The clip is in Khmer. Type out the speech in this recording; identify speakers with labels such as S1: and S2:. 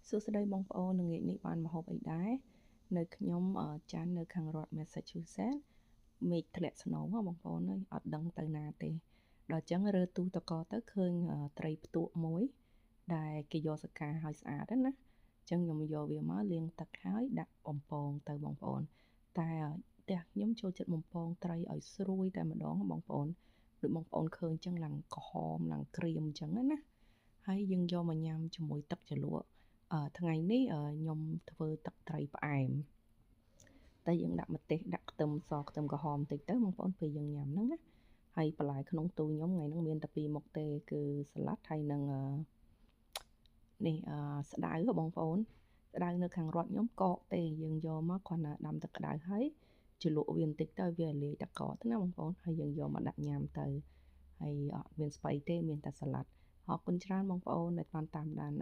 S1: សួស្តីបងប្អូនល្ងាចនេះបានម្ហូបអីដែរនៅខ្ញុំចាន់នៅខាងរដ្ឋ Massachusetts មេឃធ្លាក់ស្នូហ៎បងប្អូនអើយអត់ដឹងទៅណាទេដល់ចឹងរើទូតកទៅឃើញត្រីផ្ទក់មួយ ដែលគេយកសកាឲ្យស្អាតណាចឹងខ្ញុំយកវាមកលាងទឹកហើយដាក់បំពងទៅបងប្អូនតែផ្ទះខ្ញុំចូលចិត្តបំពងត្រីឲ្យស្រួយតែម្ដងបងប្អូនដូចបងប្អូនឃើញចឹងឡើងក្រហមឡើងក្រៀមចឹងណាហើយយើងយកមកញ៉ាំជាមួយទឹកជ្រលក់ថ្ងៃនេះខ្ញុំធ្វើទឹកត្រីផ្អែមតែយើងដាក់ម្ទេសដាក់ខ្ទឹមសខ្ទឹមក្រហមបន្តិចទៅបងប្អូនពេលយើងញ៉ាំហ្នឹងណាហើយបន្លែក្នុងទូខ្ញុំថ្ងៃហ្នឹងមានតែពីរមុខទេគឺសាឡាត់ហើយនឹងនេះស្ដៅបងប្អូនស្ដៅនៅខាងរដ្ឋខ្ញុំកកទេយើងយកមកគ្រាន់តែដាំទឹកក្តៅហើយជ្រលក់វាបន្តិចទៅវាលាយទឹកកកទៅណាបងប្អូនហើយយើងយកមកដាក់ញ៉ាំទៅហើយអត់មានស្បៃទេមានតែសាឡាត់អរគុណច្រើនបងប្អូនដែលបានតាមដាន